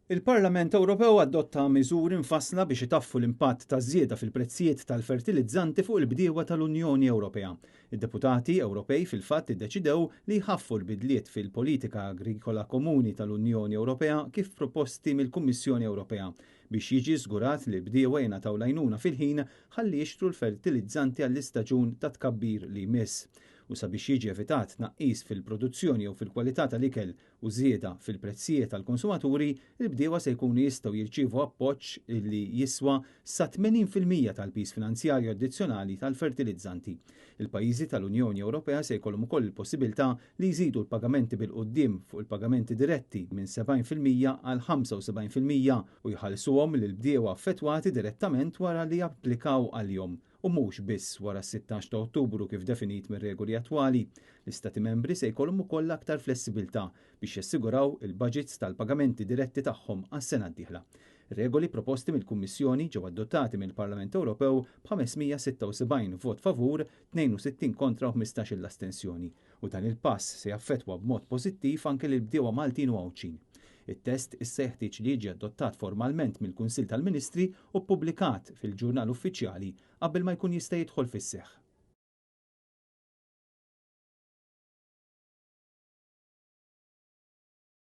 Il-Parlament Ewropew adotta miżuri mfassla biex itaffu l-impatt taż-żieda fil-prezzijiet tal-fertilizzanti fuq il-bdiewa tal-Unjoni Ewropea. Id-deputati Ewropej fil-fatt iddeċidew li jħaffu l-bidliet fil-politika agrikola komuni tal-Unjoni Ewropea kif proposti mill-Kummissjoni Ewropea biex jiġi żgurat li l-bdiewa jingħataw l-għajnuna fil-ħin ħalli jixtru l-fertilizzanti għall-istaġun ta' tkabbir li jmiss u sabiex jiġi evitat tnaqqis fil-produzzjoni jew fil-kwalità tal-ikel u żieda fil-prezzijiet għall-konsumaturi, il-bdiewa se jkunu jistgħu jirċievu appoġġ li jiswa sa 80% tal-piż finanzjarju addizzjonali tal-fertilizzanti. Il-pajjiżi tal-Unjoni Ewropea se jkollhom ukoll il-possibilità li jżidu l-pagamenti bil-quddiem fuq il-pagamenti diretti minn 70% għal 75% u jħallsuhom lill-bdiewa affettwati direttament wara li japplikaw għalihom u mhux biss wara s-16 ta' Ottubru kif definit mir-regoli attwali. L-Istati Membri se jkollhom ukoll aktar flessibilità biex jassiguraw il-baġits tal-pagamenti diretti tagħhom għas-sena d-dieħla. Regoli proposti mill-Kummissjoni ġew adottati mill-Parlament Ewropew b'576 vot favur, 62 kontra u 15-il astensjoni, u dan il-pass se jaffettwa b'mod pożittiv anke lill-bdiewa Maltin u Għawdxin. It-test issa jeħtieġ li jiġi adottat formalment mill-Kunsill tal-Ministri u ppubblikat fil-Ġurnal Uffiċjali qabel ma jkun jista' jidħol fis-seħħ.